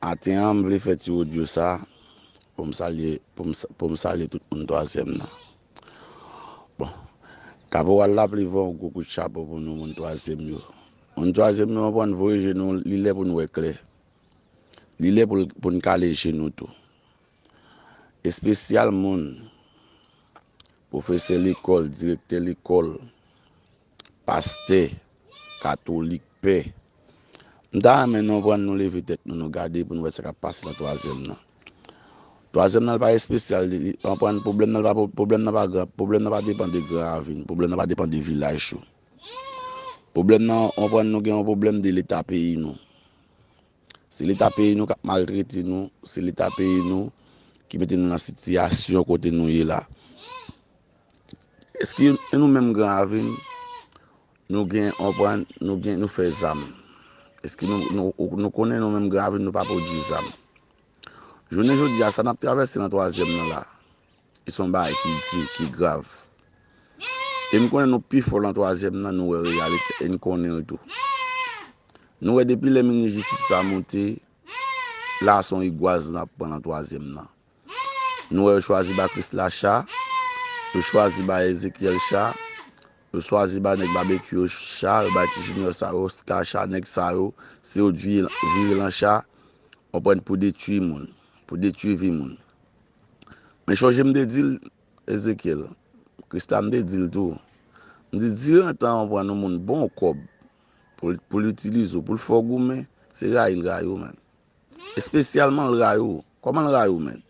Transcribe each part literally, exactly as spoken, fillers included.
Maten an, m vle fè ti odyo sa pou m salye, pou m sa- pou m salye tout moun twazyèm nan. Bon, Kaporal Lapli voye yon gwo kout chapo pou nou, moun twazyèm yo. Moun twazyèm yo, anprann voye je nou, li lè pou n wè klè. Li lè pou, pou n kale je nou tou. Espesyal moun, pwofesè lekòl, direktè lekòl, pastè, katolik, pè. M ta renmen nou pran nou leve tèt nou, nou gade pou nou wè sa k ap pase nan twazyèm nan. Twazyèm nan, l pa espesyal, li, li, anprann pwoblèm nan, l pa, pwoblèm nan pa gran, pwoblèm nan pa depann de Gran Ravin, pwoblèm nan pa depann de vilaj ou. Pwoblèm nan, anprann nou gen yon pwoblèm de leta peyi nou. Se leta peyi nou k ap maltrete nou, se leta peyi nou ki mete nou nan sitiyasyon kote nou ye la. Èske nou menm Gran Ravin, nou gen, anprann, nou gen, nou fè zam? Èske nou, nou, nou konnen nou menm Gran Ravin, nou pa pwodui zam? Jounen jodi a, sa n ap travèse nan twazyèm nan la, e se yon bagay ki di, ki grav. E m konnen nou pi fò nan twazyèm nan, nou wè reyalite, e n konnen l tou. Nou wè depi lè minis jistis sa monte, la se yon rigwaz n ap pran nan twazyèm nan. Nou wè yo chwazi ba Krisla cha, yo chwazi ba Ezekyèl cha, yo chwazi ba nèg Babekyou yo cha, yo bay ti Junior sa yo, Oscar cha, nèg sa yo, se yo t vire, vire lan cha, anprann pou detwi moun, pou detwi vi moun. Men chonje m te di l, Ezekyèl, Krisla m te di l tou. M di, diran tan anprann yon moun ba w kòb pou l, pou l itilize w, pou l fè w goumen, se rayi l rayi w, menn. Espesyalman l rayi w. Kòman l rayi w, menn?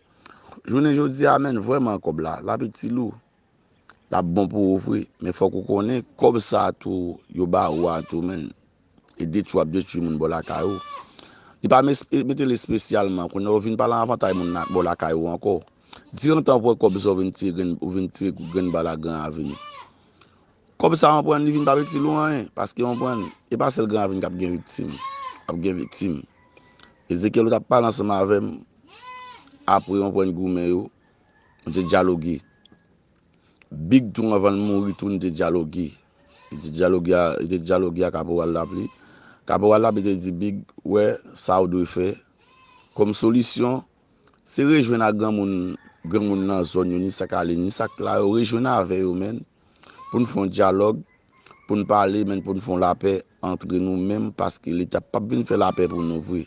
Jounen jodi a, menn, vrèman kòb la, l ap itil ou. L ap bon pou ou vre. Men fòk ou konnen, kòb sa a tou, yo ba ou a tou, menn. E detwi w ap detwi moun bò lakay ou. Li pa mes- mete l espesyalman. Kounye a ou vin pa lan avantay moun la- bò lakay ou ankò. Diran tan ou pran kòb sa ou vin tire grenn, ou vin tire grenn bal a Gran Ravin. Kòb sa anprann li vin pa itil ou anyen. Paske anprann, e pa sèl Gran Ravin k ap gen viktim. Ap gen viktim. Ezekyèl ou t ap pale ansanm avè m. Apre anprann goumen yo, nou te dyaloge. Big tou anvan l mouri tou, nou te dyaloge. Li te dyaloge a, li te dyaloge a Kaporal Lapli. Kaporal Lapli te di Big, wè, sa ou dwe fè. Kòm solisyon, se rejwenn ak granmoun, granmoun nan zòn yo, ni sa k ale, ni sa k la yo, rejwenn avè yo, menn, pou n fè yon dyalòg, pou n pale, menn, pou n fè yon lapè antre nou menm, paske Leta p ap vin fè lapè pou nou vre.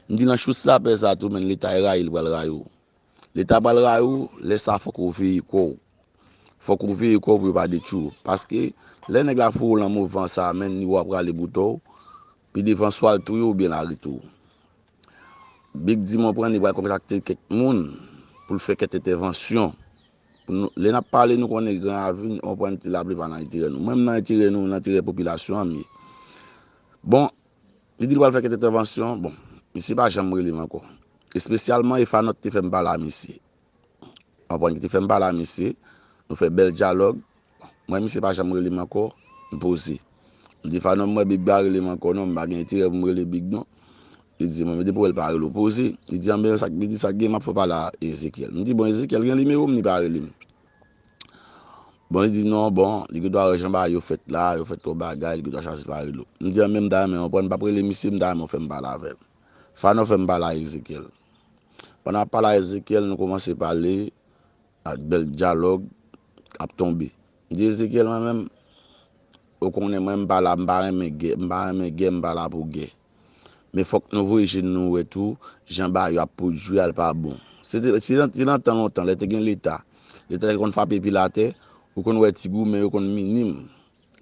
M di nan chous lapè sa tou, menn, Leta e rayi l pral rayi w. Leta pral rayi w, lè sa fòk ou veye kò w. Fòk ou veye kò w pou yo pa detwi w. Paske lè nèg la foure w lan mouvman sa a, menn, li wè w ap rale boutò w, pi devan swa l touye w oubyen l arete w. Big di m anprann li pral kontakte kèk moun pou l fè kèk entèvansyon. Pou nou, lè n ap pale, nou konnen Gran Ravin, anprann ti lapli pa nan enterè nou. Mwen, m nan enterè nou, nan enterè popilasyon an, m ye. Bon, li di l pral fè kèk entèvansyon, bon, misye pa janm rele m ankò. Espesyalman, e Fanòt te fè m pale a misye. Anprann ki te fè m pale a misye, nou fè bèl dyalòg. Mwen, misye pa janm rele m ankò, m poze. M di Fanò, m wè Big pa rele m ankò non, m pa gen enterè pou m rele Big non. Li di mwen, men depi w wè l pa rele w, poze. Li di, anben, sa, li di, sa k gen, m ap fè w pale a Ezekyèl. M di, bon, Ezekyèl gen nimewo m, li pa rele m. Bon, li di, non, bon, li gen dwa wè jan bagay yo fèt la, yo fè twòp bagay, li gen dwa chwazi pa rele w. M di, anben, m ta renmen anprann, m p ap rele misye, m ta renmen w fè m pale avè l. Fanò fè m pale a Ezekyèl. Pandan m ap pale a Ezekyèl, nou kòmanse pale, ak bèl dyalòg ap tonbe. M di Ezekyèl, mwen menm, ou konnen mwen, m pa la, m pa renmen gè, m pa renmen gè, m pa la pou gè. Men fòk nou voye je n nou wè tou, jan bagay yo ap pwodui a, l pa bon. Se te, se nan, se nan tan lontan, lè te gen Leta. Leta te konn frape pil atè, ou konn wè ti goumen yo konn minim.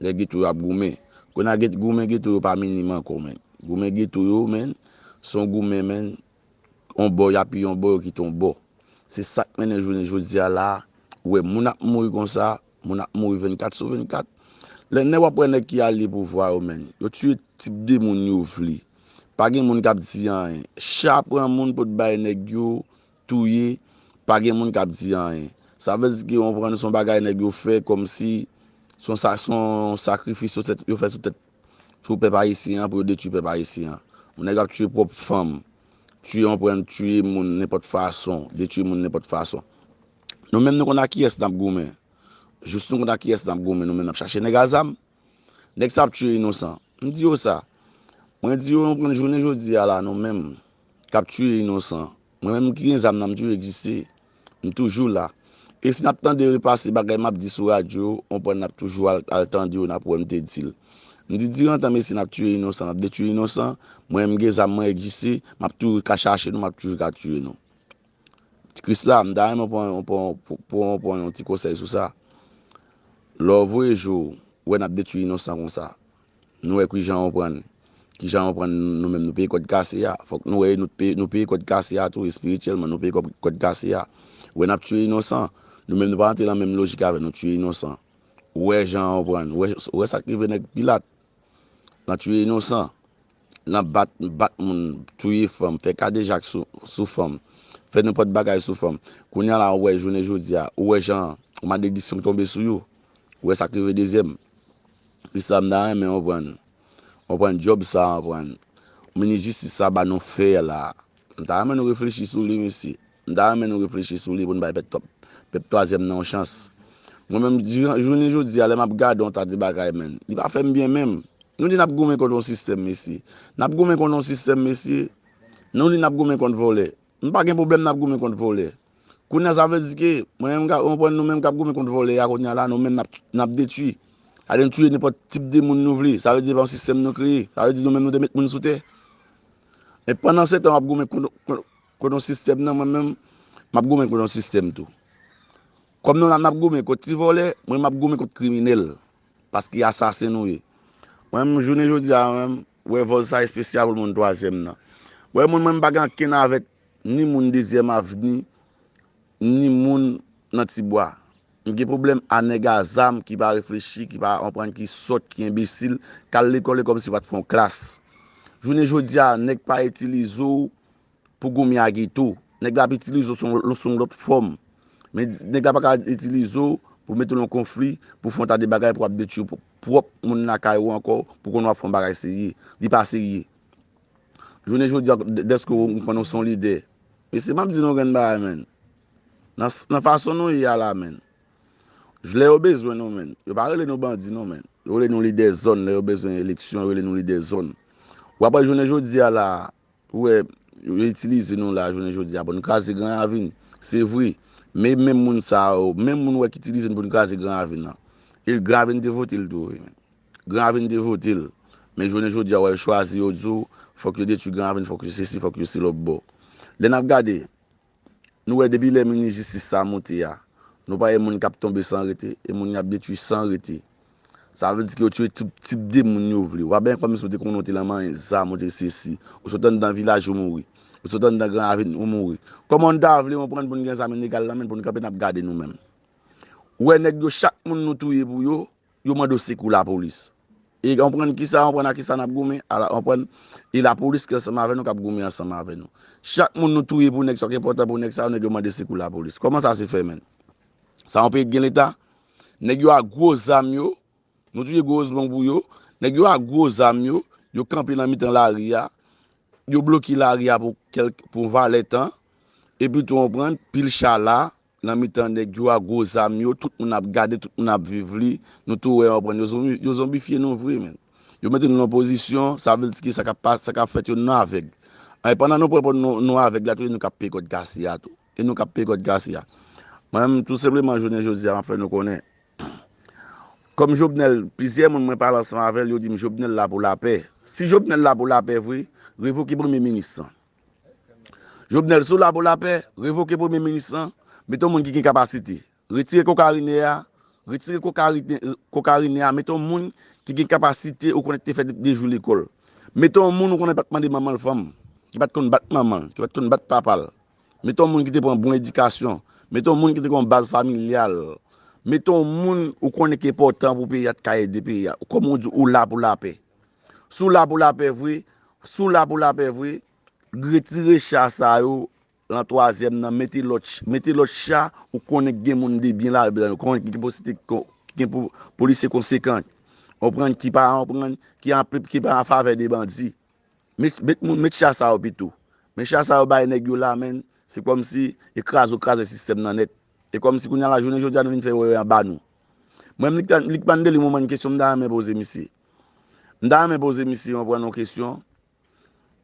Lè geto yo ap goumen. Kounye a, get- goumen geto yo pa minim ankò, menn. Goumen geto yo, menn, se yon goumen, menn, yon bò, y apiye yon bò, yo kite yon bò. Se sa k mennen jounen jodi a la, ou wè moun ap mouri konsa, moun ap mouri vennkat sou vennkat. Lè nèg w ap wè nèg ki ale pouvwa yo, menn, yo tiye tip de moun yo vle. Pa gen moun k ap di anyen. Cha pran moun pou t bay nèg yo touye, pa gen moun k ap di anyen. Sa vle di ke, w konprann, se yon bagay nèg yo fè kòmsi se yon sa- se yon sakrifis yo tèt- yo fè sou tèt, sou pèp ayisyen an pou yo detwi pèp ayisyen an. Yon nèg ap tiye pwòp fanm, tiye, w konprann, tiye moun nenpòt fason, detwi moun nenpòt fason. Nou menm nou konn ak kiyès n ap goumen. Jis nou konn ak kiyès n ap goumen, nou menm n ap chache nèg a zam. Nèg sa ap tiye inosan. M di yo sa. Mwen di yo, w konprann, jounen jodi a la, nou menm, k ap tiye inosan. Mwen menm ki gen zam nan, m toujou egziste. M toujou la. E si n ap tande repase bagay m ap di sou radyo, w konprann, n ap toujou al, al tande yo, n ap wè m te di l. M di, diran tan mesye n ap tiye inosan, n ap detwi inosan, mwen menm gen zam, mwen egziste, m ap toujou ka chache nou, m ap toujou ka tiye nou. Krisla, m ta renmen w pran, w pran, w pran, w pran yon ti konsèy sou sa. Lè w voye jou, w wè n ap detwi inosan konsa. Nou wè kijan w pran, kijan w pran nou menm nou peye kòd kase a. Fòk nou wè nou peye, nou peye kòd kase a tou, espirityèlman, nou peye kòd, kòd kase a. W wè n ap tiye inosan. Nou menm nou pa rantre nan menm lojik avè nou tiye inosan. W wè jan w pran, w wè, w wè sa k rive nèg Pilat. Nan tiye inosan. Nan bat, bat moun, touye fanm, fè kadejak sou, sou fanm, fè nenpòt bagay sou fanm. Kounye a la, ou wè, jounen jodi a, ou wè jan malediksyon tonbe sou yo. Ou wè sa k rive dezyèm. Krisla, m ta renmen w pran, w pran djòb sa, w pran minis jistis sa ba nou fè la. M ta renmen nou reflechi sou li, mesye. M ta renmen nou reflechi sou li pou n bay pèp twòp, pèp twazyèm nan yon chans. Mwen menm, jounen jodi a, lè m ap gade yon ta de bagay, menn, li pa fè m byen menm. Nou di n ap goumen kont yon sistèm, mesye. N ap goumen kont yon sistèm, mesye. Nou di n ap goumen kont vòlè. M pa gen pwoblèm n ap goumen kont vòlè. Kounye a, sa vle di ke mwen menm, ka, w konprann, nou menm k ap goumen kont vòlè a, kounye a la, nou menm n ap, n ap detwi. Sa vle di n touye nenpòt tip de moun nou vle. Sa vle di se pa yon sistèm nou kreye. Sa vle di nou menm nou te met moun sou tè. Men pandan se tan w ap goumen kont, kont, kont yon sistèm nan, mwen menm, m ap goumen kont yon sistèm tou. Kòm nou la, n ap goumen kont ti vòlè, mwen m ap goumen kont kriminèl. Paske asasen nou ye. Mwen menm, jounen jodi a, mwen menm, wè vòz sa espesyal pou moun twazyèm nan. Wè moun mwen, m pa gen ankenn avèk ni moun dezyèm avni, ni moun nan ti bwa. M gen pwoblèm a nèg a zam ki pa reflechi, ki pa konprann, ki sòt, ki enbesil, k al lekòl e kòmsi yo pa t fè yon klas. Jounen jodi a, nèg pa itilize w pou goumen a geto. Nèg la ap itilize w sou, sou yon lòt fòm. Men nèg la pa ka itilize w pou mete w nan konfli, pou fè yon ta de bagay, pou ap detwi pwòp moun lakay ou ankò, pou konnen w ap fè yon bagay serye. Li pa serye. Jounen jodi a, dè-, dèske w konn ou se yon lidè. Mesye, m ap di nou yon grenn bagay, menn. Nan, nan fason nou ye a la, menn. Lè yo bezwen nou, menn, yo pa rele nou bandi, non, menn. Yo rele nou lidè zòn. Lè yo bezwen eleksyon, yo rele nou lidè zòn. W ap wè jounen jodi a la, ou wè, yo itilize nou la, jounen jodi a, pou n kraze Gran Ravin. Se vre. Men menm moun sa yo, menm moun ou wè ki itilize nou pou n kraze Gran Ravin nan. E Gran Ravin te vote l tou, wi, menn. Gran Ravin te vote l. Men jounen jodi a, w wè, yo chwazi, yo di w, fòk yo detwi Gran Ravin, fòk yo sesi, fòk yo se lòt bò. Lè n ap gade, nou wè depi lè minis jistis sa monte a, nou pa wè moun k ap tonbe san rete, e moun y ap detwi san rete. Sa vle di ke yo tiye tout tip de moun yo vle. W ap byen kòmsi w te konnen w te lan manyen zam, w te sesi. Ou sot anndan vilaj, ou mouri. Ou sot anndan Gran Ravin, ou mouri. Kòman n ta vle w pran pou n gen zam ilegal nan men n, pou n kanpe n ap gade nou menm? Ou wè nèg yo, chak moun nou touye pou yo, yo mande w sekou lapolis. E w konprann kisa, w konprann a kisa n ap goumen? Ala, w konprann? E lapolis ki ansanm avè nou, k ap goumen ansanm avè nou. Chak moun nou touye pou nèg sa, ki enpòtan pou nèg sa, nèg yo mande sekou lapolis. Kòman sa se fè, menn? Sa yon peyi k gen leta? Nèg yo ak gwo zam yo, nou touye gwo zam pou yo, nèg yo ak gwo zam yo, yo kanpe nan mitan lari a, yo bloke lari a pou kèlk, pou valè tan, epi tou w konprann, pil cha la, nan mitan nèg yo ak gwo zam yo, tout moun ap gade, tout moun ap viv li, nou tou wè, w konprann, yo zonbi-, yo zonbifye nou vre, menn. Yo mete nou nan pozisyon, sa vle di ke sa k ap pa-, sa k ap fèt yo, nou avèg. E pandan nou pran pou nou, nou avèg la, tou, e nou k ap peye kòd kase a tou. E nou k ap peye kòd kase a. Mwen menm, tou senpleman, jounen jodi a, m ap fè nou konnen. Kòm Jovenel, plizyè moun mwen pale ansanm avè l, yo di m Jovenel la pou lapè. Si Jovenel la pou lapè vre, revoke premye minis lan. Jovenel, si w la pou lapè, revoke premye minis lan, mete yon moun ki gen kapasite. Retire kokarinè a, retire kokarine-, kokarinè a, mete yon moun ki gen kapasite ou konnen ki te fè de, de jou lekòl. Mete yon moun ou konnen pa t mande manman l fanm, ki pa t konn bat manman l, ki pa t konn bat papa l. Mete yon moun ki te pran bon edikasyon. Mete yon moun ki te gen yon baz familyal. Mete yon moun ou konnen ki enpòtan pou peyi a, t ka ede peyi a. Kòm ou di, ou la pou lapè. Si w la pou lapè vre, si w la pou lapè vre, retire cha sa yo nan twazyèm nan, mete lòt ch-, mete lòt cha ou konnen ki gen moun de byen ladan yo, konnen ki gen posite-, ki gen po-, polisye konsekan. Konprann ki pa, konprann ki an, ki pa an favè de bandi. Met, met moun, met cha sa yo pito. Men cha sa yo bay nèg yo la, menn, se kòmsi e kraze w kraze sistèm nan nèt. E kòmsi kounye a la, jounen jodi a, nou vin fè wè yo anba nou. Mwen menm, Lickman, Lickman Dely, mwen, yon kesyon m ta renmen poze misye. M ta renmen poze misye, w konprann, yon kesyon.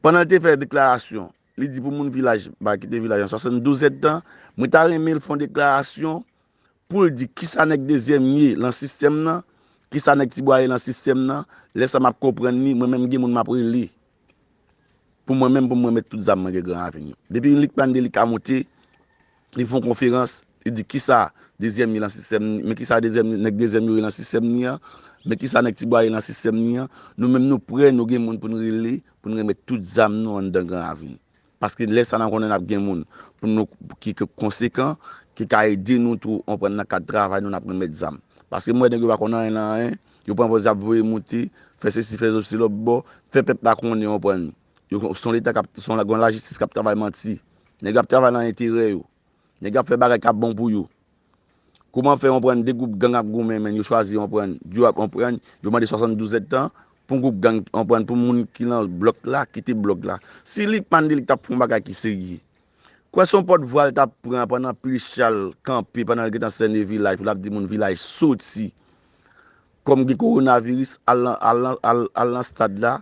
Pandan l te fè deklarasyon, li di pou moun vilaj, ba kite vilaj an swasanndouz èdtan, mwen ta renmen l fè yon deklarasyon pou l di kisa nèg dezyèm ye lan sistèm nan, kisa nèg Tibwa ye lan sistèm nan, lè sa m ap konprann li, mwen menm gen moun m ap rele. Pou mwen menm, pou mwen met tout zam mwen gen Gran Ravin yo. Depi Lucmane Dely ka monte, li fè yon konferans, li di kisa dezyèm ye lan sistèm ni, men kisa dezyèm, nèg dezyèm yo ye lan sistèm ni an, men kisa nèg Tibwa ye lan sistèm ni an, nou menm nou prè, nou gen moun pou n rele, pou n remèt tout zam nou anndan Gran Ravin. Paske lè sa n ap konnen n ap gen moun pou nou ki, ki konsekan, ki ka ede nou tou, w konprann, nan kad travay nou, n ap remèt zam. Paske m wè nèg yo pa konn anyen nan anyen, yo pran pòz y ap voye moute, fè sesi, fè sesi lòt bò, fè pèp la konnen, w konprann. Yo, se yon leta k ap, se yon la, gen yon lajistis k ap travay manti. Nèg yo ap travay nan enterè yo. Nèg yo ap fè bagay k ap bon pou yo. Kouman fè, w konprann, de gwoup gang ap goumen, men yo chwazi, w konprann, yo ap, w konprann, yo mande swasanndouz èdtan pou gwoup gang, w konprann, pou moun ki lan blòk la kite blòk la. Si Lucmane Dely t ap fè yon bagay ki serye, kwè se yon pòtvwa l t ap pran pandan Pil Chal kanpe, pandan l gentan sène vilaj, pou l ap di moun vilaj soti. Kòm gen kowonaviris, al nan, al nan, al, al nan stad la,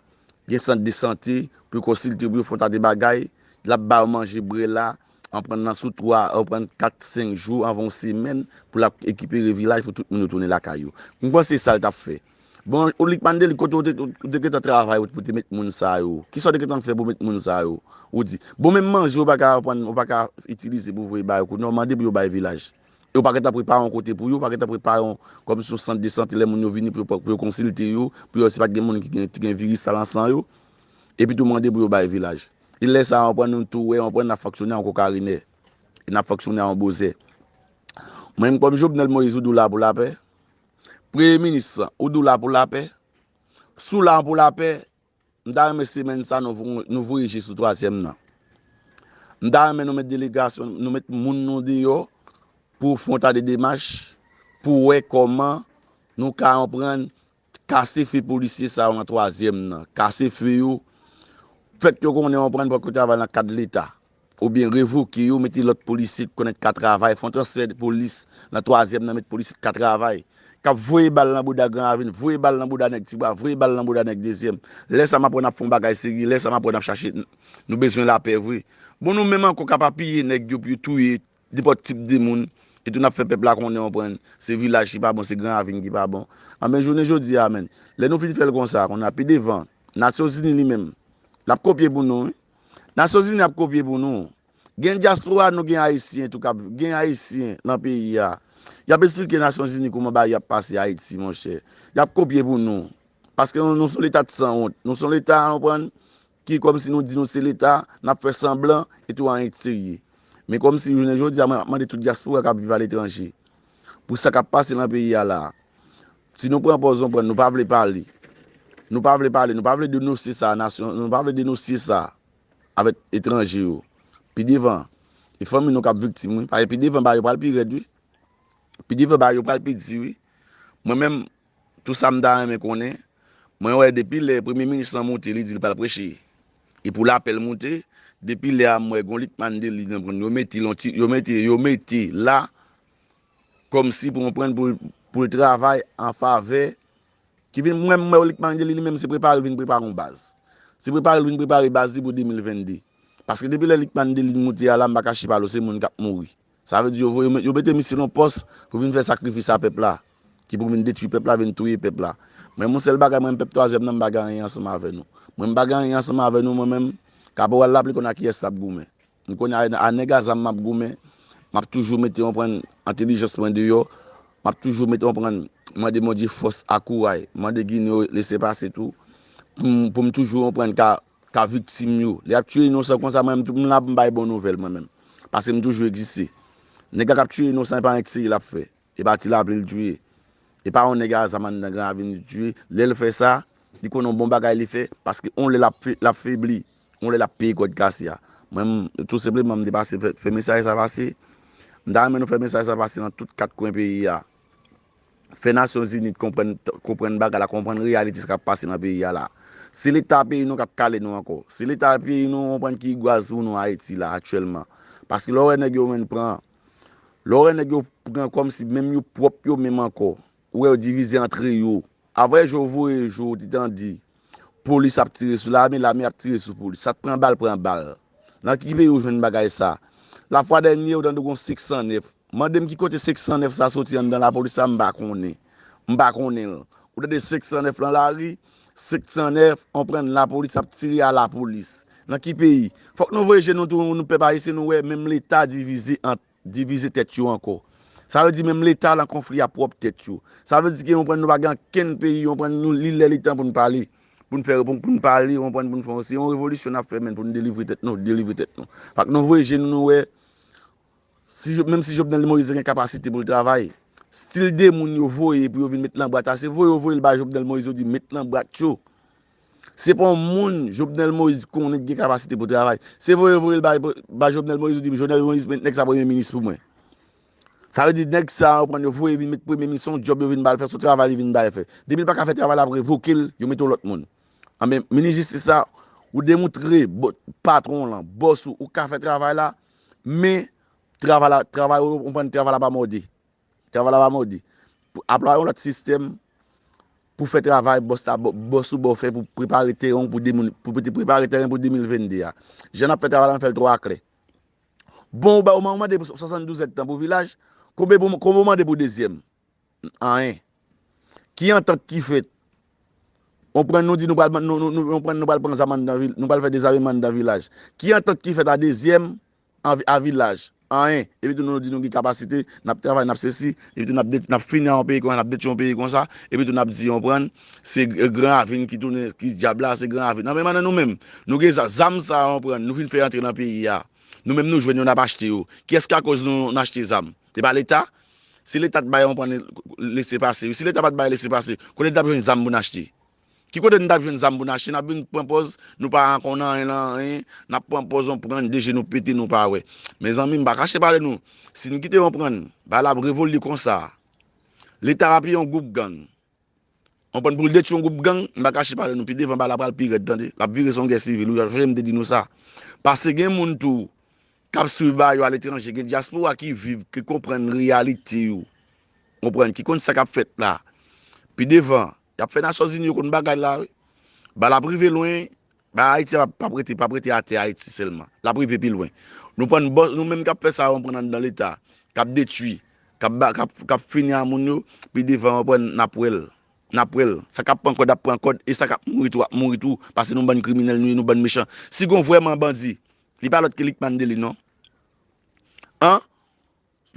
gen sant de sante, pou yo konsilte, pou yo fè yon ta de bagay, l ap ba yo manje, bwè la, w konprann, nan sou twa, w konprann, kat, senk jou, anvan yon semèn, pou l ap ekipere vilaj, pou tout moun yo tounen lakay yo. M panse sa l t ap fè. Bon, Lucmane Dely, kote w te, w te gentan travay pou te met moun sa yo? Kisa w te gentan fè pou met moun sa yo? Ou di, bon, menm manje, w pa ka pran, w pa ka itilize pou voye ba yo, kounye a w mande pou yo bay vilaj. E w pa gentan prepare yon kote pou yo, w pa gentan prepare yon, kòmsi yon sant de sante, lè moun yo vini pou yo, pou yo konsilte yo, pou yo wè si pa t gen moun ki gen, ki gen viris sa lan san yo, epi tou mande pou yo bay vilaj. E lè sa a, w konprann, nou tou wè, w konprann, n ap fonksyone a yon kokarinè, e n ap fonksyone a yon bozè. Mwen menm, kòm Jovenel Moïse, ou di w la pou lapè, Premye Minis, ou di w la pou lapè, si w la pou lapè, m ta renmen semèn sa nou vo-, nou voye je sou twazyèm nan. M ta renmen nou met delegasyon, nou met moun nou deyò pou fè yon ta de demach, pou wè kòman nou ka, w konprann, kase fe polisye sa yo nan twazyèm nan. Kase fe yo, fè yo konnen, w konprann, pou yo travay nan kad Leta. Oubyen revoke yo, mete lòt polisye ki konèt ka travay, fè yon transfè polis nan twazyèm nan, met polisye ki ka travay. K ap voye bal nan bouda Gran Ravin, voye bal nan bouda nèg Tibwa, voye bal nan bouda nèg dezyèm. Lè sa m ap wè n ap fè yon bagay serye, lè sa m ap wè n ap chache, nou bezwen lapè vre. Bon, nou menm ankò k ap apiye nèg yo pou yo touye nenpòt tip de moun, e tou n ap fè pèp la konnen, w konprann, se vilaj ki pa bon, se Gran Ravin ki pa bon. Anben, jounen jodi a, menn, lè nou fin fè l konsa, kounye a pi devan, Nasyonzini li menm, l ap kopye pou nou, wi. Nasyonzini ap kopye pou nou. Gen dyaspora, nou gen Ayisyen tou k ap, gen Ayisyen nan peyi a. Y ap esplike Nasyonzini kòman bagay yo ap pase Ayiti, monchè. Y ap kopye pou nou. Paske nou, nou se yon leta de sanwont. Nou se yon leta, w konprann, ki kòmsi nou di nou se leta, n ap fè sanblan, e tou anyen ki serye. Men kòmsi jounen jodi a, mwen ap mande tout dyaspora k ap viv aletranje, pou sa k ap pase nan peyi a la a. Si nou pran pòz, w konprann, nou pa vle pale. Nou pa vle pale, nou pa vle denonse sa, nasyon, nou pa vle denonse sa avèk etranje yo. Pi devan, e fanmi nou k ap viktim, wi. Paske pi devan, bagay yo pral pi rèd, wi. Pi devan, bagay yo pral pi di, wi. Mwen menm, tou sa m ta renmen konnen, mwen wè depi lè premye minis lan monte, li di l pral preche. E pou lapè l moute, depi lè a m wè gon Lucmane Dely, w konprann, yo mete l yon ti, yo mete, yo mete la, kòmsi pou w konprann, pou, pou l travay an favè ki vin, mwen, mwen, Lucmane Dely li menm se prepare l vin prepare yon baz. Se prepare l vin prepare baz li pou de mil vennde. Paske depi lè Lucmane Dely moute a la, m pa kache pa l, se moun k ap mouri. Sa vle di yo voye, yo mete misye nan pòs pou vin fè sakrifis a pèp la, ki pou vin detwi pèp la, vin touye pèp la. Mwen, yon sèl bagay, mwen, pèp twazyèm nan, m pa gen anyen ansanm avè nou. Mwen, m pa gen anyen ansanm avè nou, mwen menm, kaporal la, li konn ak kiyès l ap goumen. M konnen a, a nèg a zam m ap goumen, m ap toujou mete, w konprann, entèlijans mwen deyò, m ap toujou mete, w konprann, mande Bondye fòs ak kouray, mande Ginen yo lese pase tou, pou m, pou m toujou, w konprann, ka, ka viktim yo. Lè y ap tiye inosan konsa, mwen menm tou, m la pou m bay bon nouvèl, mwen menm. Paske m toujou egziste. Nèg la k ap tiye inosan, e pa anyen ki serye l ap fè. E pa ti lapli l tiye. E pa yon nèg a zam anndan Gran Ravin li tiye. Lè l fè sa, li konnen yon bon bagay li fè, paske yon lè l ap fe-, l ap febli, yon lè l ap peye kòd kase a. Mwen, m, tou senpleman, m te pase fè, fè mesaj sa pase. M ta renmen nou fè mesaj sa pase nan tout kat kwen peyi a. Fè Nasyonzini konprann, konprann bagay la, konprann reyalite sa k ap pase nan peyi a la. Se Leta peyi nou k ap kale nou ankò. Se Leta peyi nou, w konprann, ki gwaz pou nou Ayiti la, aktyèlman. Paske lè w wè nèg yo menm pran, lè w wè nèg yo pran kòmsi menm yo pwòp yo menm ankò. Ou wè yo divize antre yo. Avè jou voye jou, ou te tande polis ap tire sou lame, lame ap tire sou polis. Sa t pran bal, pran bal. Nan ki peyi ou jwenn bagay sa? Lafwa dènye, ou tande gon senk san nèf. Mande m ki kote senk san nèf sa soti anndan lapolis la, m pa konnen. M pa konnen l. Ou tande senk san nèf lan lari, senk san nèf, on pran lapolis ap tire a lapolis. Nan ki peyi? Fòk nou voye je nou tou, nou pèp ayisyen, nou wè menm Leta divize ant divize tèt yo ankò. Sa vle di menm Leta lan konfli a pwòp tèt yo. Sa vle di ke, konprann, nou pa gen ankenn peyi, konprann, nou li lè li tan pou n pale. Pou n fè, pou, pou n pale, konprann, pou n fè yon, se yon revolisyon n ap fè, menn, pou n delivre tèt nou, delivre tèt nou. Fòk nou voye je nou, nou wè, si, Jo- menm si Jovenel Moïse gen kapasite pou l travay, stil de moun yo voye pou yo vin met lan bwat la, se voye yo voye l bay Jovenel Moïse, yo di met lan bwat yo. Se pa yon moun Jovenel Moïse konnen ki gen kapasite pou travay. Se voye voye l bay, bay Jovenel Moïse, ou di Jovenel Moïse, met nèg sa premye minis pou mwen. Sa vle di nèg sa yo pran yo voye vin met premye minis, se yon djòb yo vin ba l fè, se yon travay li vin ba l fè. Depi l pa ka fè travay la, ap revoke l, yo mete yon lòt moun. Anben, minis jistis la, ou demontre bo- patwon lan, bòs ou, ou ka fè travay la, men travay la, travay ou, ou konprann, travay la pa mòde. Travay la pa mòde. Pou aplike yon lòt sistèm pou fè travay bòs la, bò- bòs ou ba w fè pou prepare teren pou de moun, pou te prepare teren pou de mil vennde a. Jan n ap fè travay la, n fè l twò aklè. Bon, ou ba ou mande pou swasanndouz èdtan pou vilaj, konbyen pou, konbyen ou mande pou dezyèm? Anyen. Ki antant ki fèt? On pran nou di nou pral, nou, nou, nou, on pran nou pral pran zam anndan vil, nou pral fè dezameman anndan vilaj. Ki antant ki fèt a dezyèm an vi- a vilaj? Anyen. Epi tou nou di nou gen kapasite, n ap travay, n ap sesi, epi tou n ap det- n ap fini a yon peyi konsa, n ap detwi yon peyi konsa, epi tou n ap di, on pran, se g- gran ravin ki tounen, ki dyab la, se gran ravin. Nan menm nan nou menm, nou gen za- zam sa, on pran, nou vin fè antre nan peyi a. Nou menm nou jwenn yo, n ap achte yo. Kiyès ki akoz nou, nou achte zam? Se pa Leta? Si Leta t bay, on pran, lese pase, wi. Si Leta pa t bay lese pase, kote n t ap jwenn zam pou n achte? Ki kote n t ap jwenn zam pou n achte? N ap vin pran pòz, nou pa konn anyen nan anyen, n ap pran pòz, on pran, de je nou pete, nou pa wè. Mezanmi, m pa kache pale nou. Si n kite, on pran, bagay la ap revolye konsa. Leta va peye yon gwoup gang. On pran, pou l detwi yon gwoup gang, m pa kache pale nou, pi devan bagay la pral pi rèd, tande. L ap vire se yon gè sivil, wi, sonje m te di nou sa. Paske gen moun tou k ap swiv bagay yo aletranje, gen dyaspora ki viv, ki konprann reyalite yo. Konprann, ki konn sa k ap fèt la. Pi devan, y ap fè Nasyonzini yo konn bagay la, wi. Bagay la ap rive lwen, bagay Ayiti a p ap rete, p ap rete atè Ayiti sèlman. L ap rive pi lwen. Nou pran bò- nou menm k ap fè sa, on pran anndan Leta, k ap detwi, k ap ba- k ap, k ap fini a moun yo, pi devan, on pran, n ap wè l. N ap wè l. Sa k ap pran kòd ap pran kòd, e sa k ap mouri tou ap mouri tou, paske nou bann kriminèl nou ye, nou bann mechan. Si gon vrèman bandi, li pa lòt ke Lickman Delly, non. An?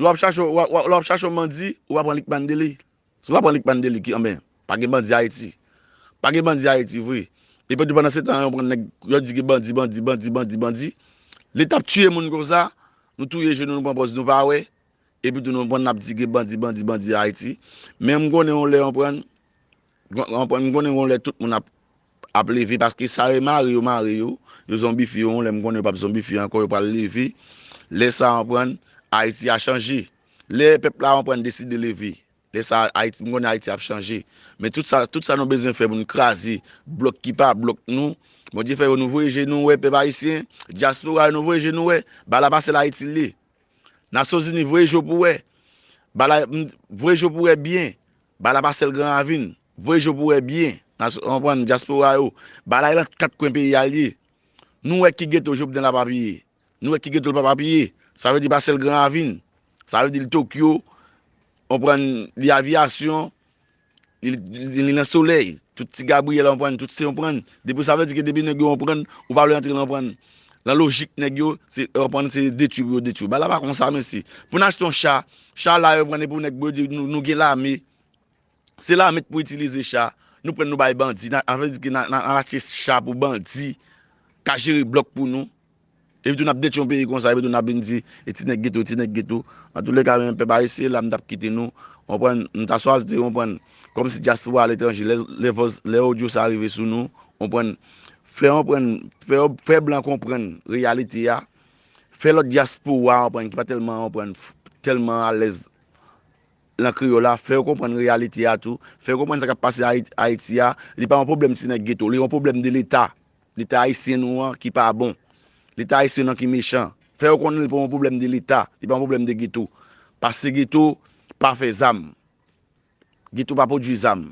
Lè w ap chache, w ap- w ap- lè w ap chache yon bandi, ou pa pran Lickman Delly. Si w pa pran Lickman Delly, ki, anben, pa gen bandi Ayiti. Pa gen bandi Ayiti vre. Epi tou pandan se tan, yo pran nèg, yo di gen bandi, bandi, bandi, bandi, bandi. Leta ap tiye moun konsa, nou touye je nou, nou pran pòz nou pa wè. Epi tou nou pran n ap di gen bandi, bandi, bandi Ayiti. Men m konnen yon lè, yon pran, yon pran, m konnen yon lè tout moun ap, ap leve, paske sa yo mare yo, mare yo, yo zonbifye yo, yon lè m konnen yo p ap zonbifye ankò, yo pral leve. Lè sa, yon pran, Ayiti a chanje. Lè pèp la, yon pran, deside leve. Lè sa, Ayiti, m konnen Ayiti ap chanje. Men tout sa, tout sa nou bezwen fè pou n kraze blòk ki pa blòk nou. Bondye fè yo nou voye je nou wè pèp ayisyen, dyaspora yo nou voye je nou wè. Bagay la pa sèl Ayiti l ye. Nasyonzini voye je w pou wè. Bagay la, m, voye je w pou wè byen. Bagay la pa sèl Gran Ravin. Voye je w pou wè byen. Nasyon, konprann, dyaspora yo. Bagay la nan kat kwen peyi a l ye. Nou wè ki geto Jovenel ap apiye. Nou wè ki geto l p ap apiye. Sa vle di pa sèl Gran Ravin. Sa vle di l Tokyo, konprann, li Aviyasyon, li, li, li nan Solèy. Tout Ti Gabriyèl, konprann, tout se, konprann. Depi sa vle di ke depi nèg yo, konprann, ou pa vle antre nan, konprann, nan lojik nèg yo, se, konprann, se detwi pou yo detwi. Bagay la pa konsa, mesye. Pou n achte yon cha, cha la, yo pran, e pou nèg, yo di nou, nou gen lame. Se lame k pou itilize cha. Nou pran nou bay bandi. N a, sa vle di ke n a, n a, n a achte cha pou bandi ka jere blòk pou nou. Epi tou n ap detwi yon peyi konsa, epi tou n ap vin di, e ti nèg geto, ti nèg geto. Antouleka, men pèp ayisyen, la m t ap kite nou. Konprann, m ta swal te konprann. Kòmsi dyaspora aletranje, lè, lè vòz, lè odyo sa rive sou nou, konprann, fè konprann, fè, fè blan konprann reyalite a. Fè lòt dyaspora, konprann, ki pa tèlman, konprann, tèlman alèz lan kreyòl la, fè yo konprann reyalite a tou, fè yo konprann sa k ap pase Ayi- Ayiti a, li pa yon pwoblèm ti nèg geto, li yon pwoblèm de Leta. Leta ayisyen nou an ki pa bon. Leta ayisyen nou an ki mechan. Fè yo konnen li pa yon pwoblèm de Leta, li pa yon pwoblèm de geto. Pase geto pa fè zam. Geto pa pwodui zam.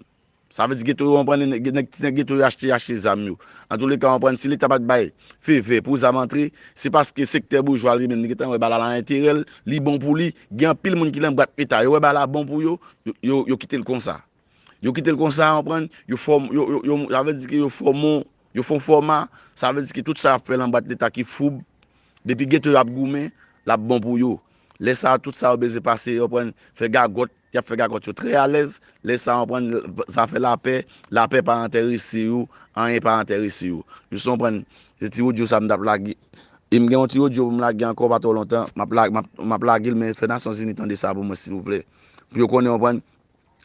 Sa vle di geto yo, konprann, nèg, nèg, ti nèg geto yo achte, achte zam yo. Antouleka, konprann, si Leta pa t bay fevè pou zam antre, se paske sektè boujwa li menm, li gentan wè bagay la enterè l, li bon pou li. Gen anpil moun ki nan bwat Leta, yo wè bagay la bon pou yo, yo, yo, yo kite l konsa. Yo kite l konsa, konprann, yo fòm, yo, yo, yo, sa vle di ke yo fòm, yo fè yon fòma, sa vle di ke tout sa y ap fè nan bwat Leta ki foub, depi geto y ap goumen, l ap bon pou yo. Lè sa a, tout sa yo bezwen pase, yo pran, fè gagòt, y ap fè gagòt yo trè alèz. Lè sa a, yo pran zafè lapè, lapè pa enterese yo, anyen pa enterese yo. Jis konprann, se ti odyo sa m t ap lage. E m gen yon ti odyo pou m lage ankò pa twò lontan, m ap la-, m ap, m ap lage l, men fè Nasyonzini tande sa pou mwen, silvouplè. Pou yo konnen, konprann,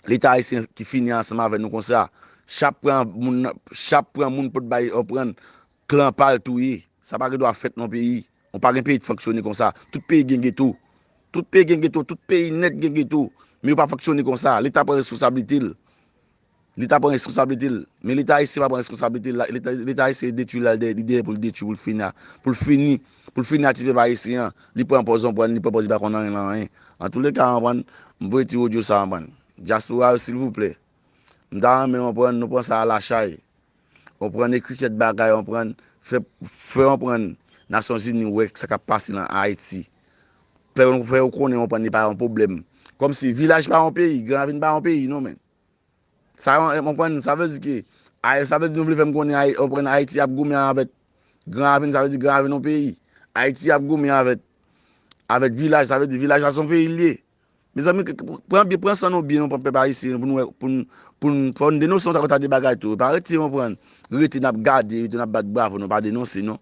Leta ayisyen ki fini ansanm avè nou konsa. Chak pran moun, chak pran moun pot bay, konprann, klan pa l touye. Sa pa gen dwa fèt nan peyi. Ou pa gen peyi ki fonksyone konsa. Tout peyi gen geto. Tout peyi gen geto. Tout peyi nèt gen geto. Men yo pa fonksyone konsa. Leta pran responsablite l. Leta pran responsablite l. Men Leta ayisyen pa pran responsablite l. Leta, Leta ayisyen detwi l al dèyè, li dèyè pou l detwi, pou l fini a, pou l fini, pou l fini a ti pèp ayisyen an. Li pran pòz, konprann, li pran pòz, li pa konn anyen nan anyen. Antouleka, konprann, m voye ti odyo sa, konprann. Dyaspora yo, silvouplè. M ta renmen, konprann, nou pran sa a lachay. Konprann, ekri kèk bagay, konprann, fè, fè, konprann, Nasyonzini wè sa k ap pase nan Ayiti. Fè, fè yo konnen, konprann, li pa yon pwoblèm. Kòmsi vilaj pa yon peyi, Gran Ravin pa yon peyi, non, men. Sa, konprann, sa vle di ke, Ay-, sa vle di nou vle fè m konnen, Ay-, konprann, Ayiti ap goumen avèk Gran Ravin, sa vle di Gran Ravin yon peyi. Ayiti ap goumen avèk, avèk vilaj, sa vle di vilaj la se yon peyi l ye. Mezanmi, k-, k-, pran byen, pran san nou byen, nou pran pèp ayisyen, pou nou wè, pou n, pou n, fò n denonse yon ta, ta de bagay tou. Pa rete, konprann, rete n ap gade, rete n ap bat bravo, nou pa denonse, non.